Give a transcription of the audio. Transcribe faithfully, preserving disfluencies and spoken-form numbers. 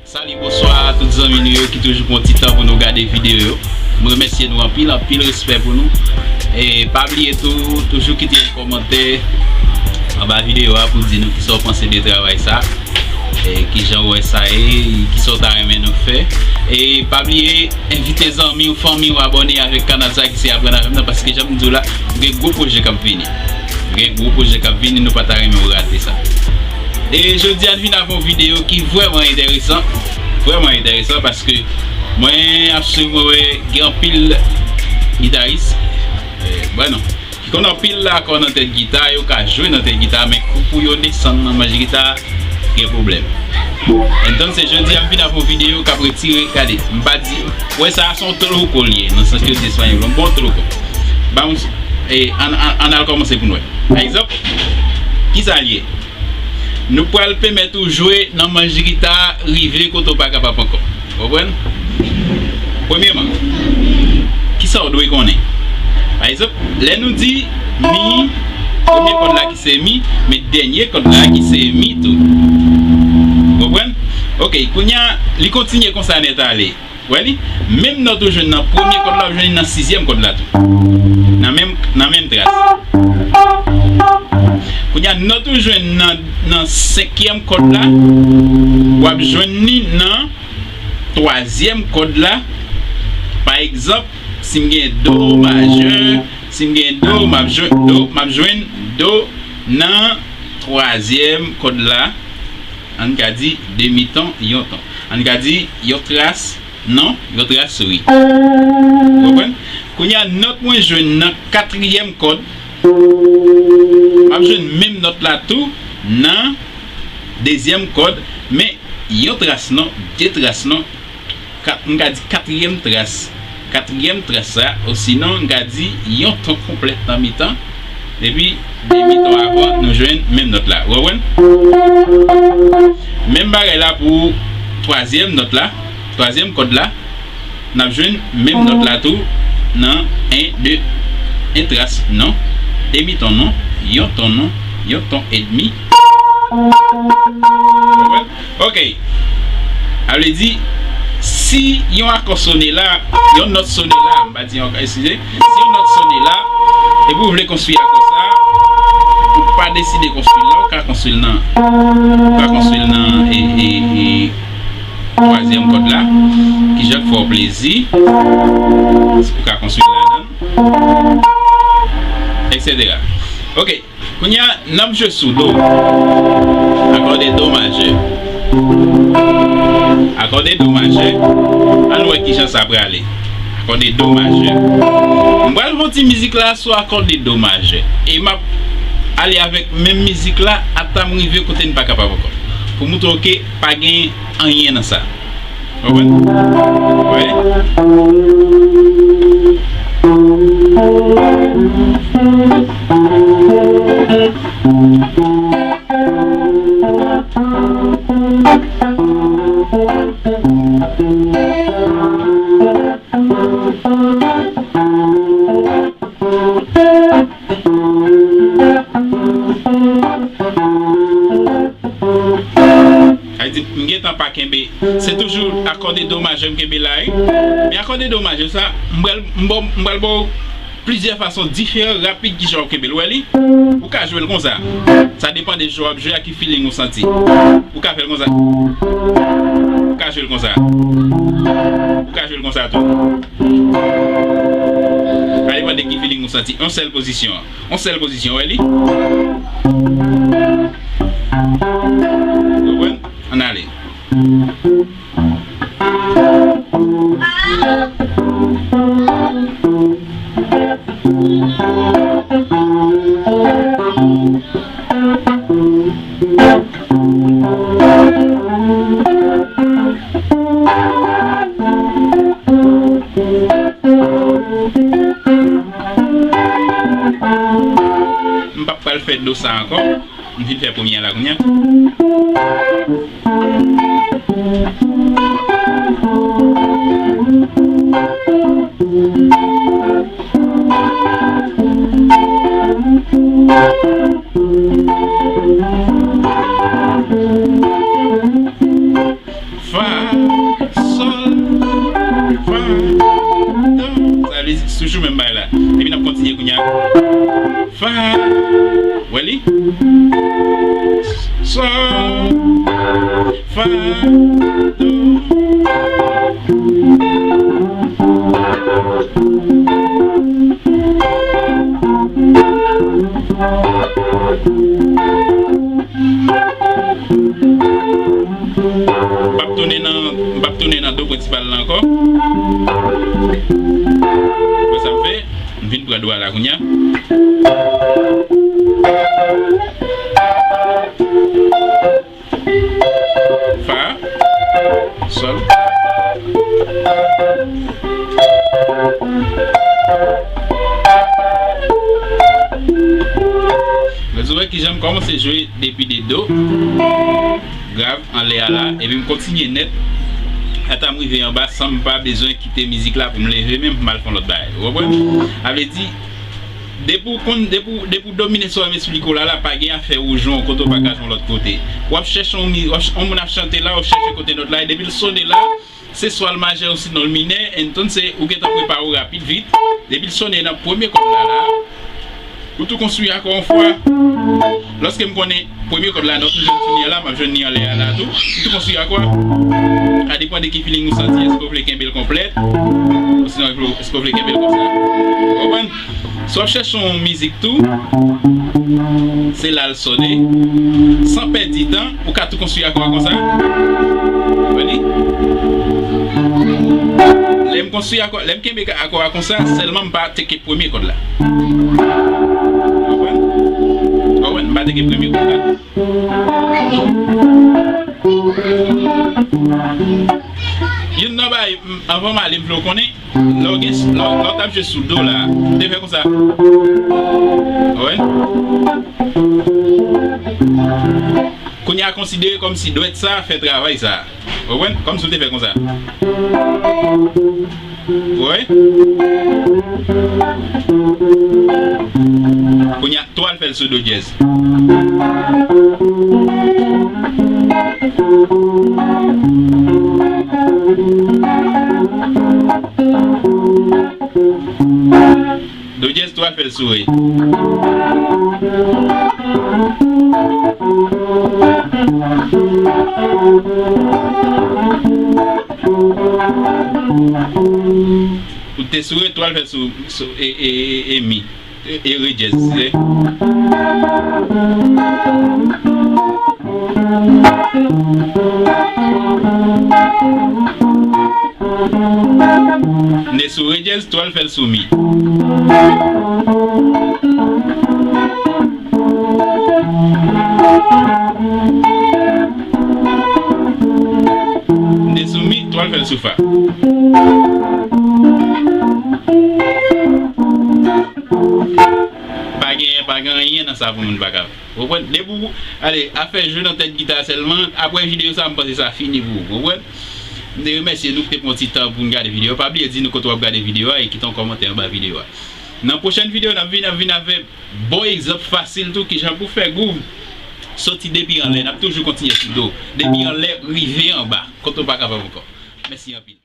Salut, bonswa tout zanmi nou yo ki toujou pran ti tan pou nou gade videyo yo. Mwen remèsye nou anpil, anpil respè pou nou. E pa bliye tou, toujou kite yon kòmantè anba videyo a pou di nou kisa w panse de travay sa. E kijan w wè sa ye, kisa w ta renmen nou fè. E pa bliye, envite zanmi w, fanmi w, abòne avèk kanal sa ki se Aprann avè m nan, paske jan m di w la, gen gwo pwojè k ap vini. Gen gwo pwojè k ap vini, nou pa ta renmen w rate sa. E jodi a, n vin avè yon videyo ki vrèman enteresan. Vrèman enteresan paske mwen ap swiv, mwen wè gen anpil gitaris. Eh, bon, non. Ki konn anpil akò nan tèt gita, yo ka jwe nan tèt gita, men kou pou yo desann nan manch gita, gen pwoblèm. Entonces, jodi a, m vin avè yon videyo k ap retire, gade, m pa di, wè sa, se yon truco l ye, nan sans yo di espanyòl, yon bon truco. Ba m, e, ann, ann, ann al kòmanse pou n wè. Pa egzanp, kisa l ye? Nou pral pèmèt ou jwe nan manch gita rive kote w pa kapab ankò. Konprann? Premyèman, kisa w dwe konnen? Pa egzanp, lè nou di mi, premye kòd la ki se mi, men dènye kòd la ki se mi tou. Konprann? Oke, kounye a, li kontinye konsa nèt ale. Wè li? Menm nòt ou jwenn nan premye kòd la, w ap jwenn li nan sizyèm kòd la tou. Nan menm, nan menm tras. Kounye a, nòt ou jwenn nan, nan senkyèm kòd la, w ap jwenn li nan twazyèm kòd la. Pa egzanp, si m gen do majè, si m gen do, m ap jwenn do, m ap jwenn do nan twazyèm kòd la. Ann ka di demi ton, yon ton. Ann ka di yon tras, non, yon tras ri. Ou konprann? Kounye a, nòt mwen jwenn nan katriyèm kòd, m ap jwenn menm nòt la tou nan dezyèm kòd, men yon tras non, de tras non, kat, m ka di katriyèm tras. Katriyèm tras sa, osinon m ka di yon ton konplèt nan mitan, epi de mitan avan, nou jwenn menm nòt la. Ou konprann? Menm bagay la pou twazyèm nòt la, twazyèm kòd la, n ap jwenn menm nòt la tou nan en, de, en tras non, de mitan non, yon ton non, yon ton edmi. Ou konprann? Oke. Sa vle di, si yon akò sone la, yon nòt sone la, m pa di yon akò, eskize, si yon nòt sone la, epi w vle konstwi akò sa, ou pa deside konstwi l la, ou ka konstwi l nan, ou ka konstwi l nan, e, e, e, twazyèm kòd la, ki jan k fè w plezi, ou ka konstwi l ladan l, etsetera. Oke. Kounye a, n ap jwe sou do. Akò de do majè. Akò de do majè. Ann wè kijan sa prale. Akò de do majè. M pral fè yon ti mizik la sou akò de do majè. E m ap ale avèk menm mizik la ata m rive kote n pa kapab ankò. Pou moutre w ke pa gen anyen nan sa. Konprann? Wi. Sa vle di, m gentan pa kenbe. Se toujou akò de do majè m kenbe la, wi. Men akò de do majè sa, m pral, m ba w, m pral ba w plizyè fason diferan, rapid, kijan w ap kenbe l. Ou wè li? Ou ka jwe l konsa. Sa depann de jan w ap jwe, a ki feeling ou santi. Ou ka fè l konsa. Ou ka jwe l konsa. Ou ka jwe l konsa tou. Sa depann de ki feeling ou santi. Yon sèl pozisyon. Yon sèl pozisyon, wè li. Konprann? Ann ale. M p ap pral fè do sa ankò. M fin fè premye a la kounye a. Fa, Wè li? Sòl, fa, do. M p ap tounen nan, m p ap tounen nan do prensipal la ankò. Wè sa m fè? M vin pran do a la kounye a. Fa, sòl. Lè w wè kijan m kòmanse jwe depi de do, grav, anlè a la, epi m kontinye nèt, ata m rive anba san m pa bezwen kite mizik la pou m leve men m al fè yon lòt bagay. Ou konprann? Sa vle di, depi w konn, depi w, depi w domine sa m esplike w la, la pa gen afè ou jwe yon kote ou pa ka jwe yon lòt kote. W ap chèche yon mi-, w ap ch-, yon moun ap chante la, w ap chèche kote nòt la, e depi l sone la, se swa l majè ou sinon l minè, entòn se ou gentan prepare w rapid vit. Depi l sone nan premye kòd la, la, ou tou konstwi akò yon fwa. Lòske m konnen premye kòd la, nòt m jwenn sou li a la, m ap jwenn li anlè a la tou. M tou konstwi akò. Sa depann de ki feeling ou santi, èske w vle kenbe l konplèt, osinon èske w vle kenbe l konsa. Ou konprann? Si w ap chèche yon mizik tou, se la l sone. San pèdi tan, ou ka tou konstwi akò a konsa. Ou wè li? Lè m konstwi akò, lè m kenbe akò a konsa, sèlman m pa teke premye kòd la. Ou konprann? Ou konprann? M pa teke premye kòd la. Youn nan bagay, m, anvan m ale, m vle w konnen, lè w gen, lè w, lè w t ap jwe sou do la, ou te fè konsa. Ou wè? Kounye a, konsidere kòmsi dwèt sa fè travay sa. Ou konprann? Kòmsi w te fè konsa. Ou wè? Kounye a, twa l fè l sou do dyèz. Do dyèz twa fè l sou re. Ou te sou re, twa l fè l sou, sou e, e, e, e mi. E, e re dyèz, se. M te sou re dyèz, twa l fè l sou mi. M te sou mi, twa l fè l sou fa. Pa gen, pa gen anyen nan sa pou moun pa ka. Ou konprann? Depi w, ale, afè jwe nan tèt gita sèlman, apre videyo sa, m panse sa fini pou ou. Ou konprann? M te remèsye nou ki te pran ti tan pou n gade videyo. Pa bliye di nou kote w ap gade videyo a e kite yon kòmantè anba videyo a. Nan pwochèn videyo, n ap vin, n ap vin avèk bon egzanp fasil tou, kijan pou fè gwouv soti depi anlè. N ap toujou kontinye sou do. Depi anlè, rive anba, kote w pa kapab ankò. Mèsi anpil.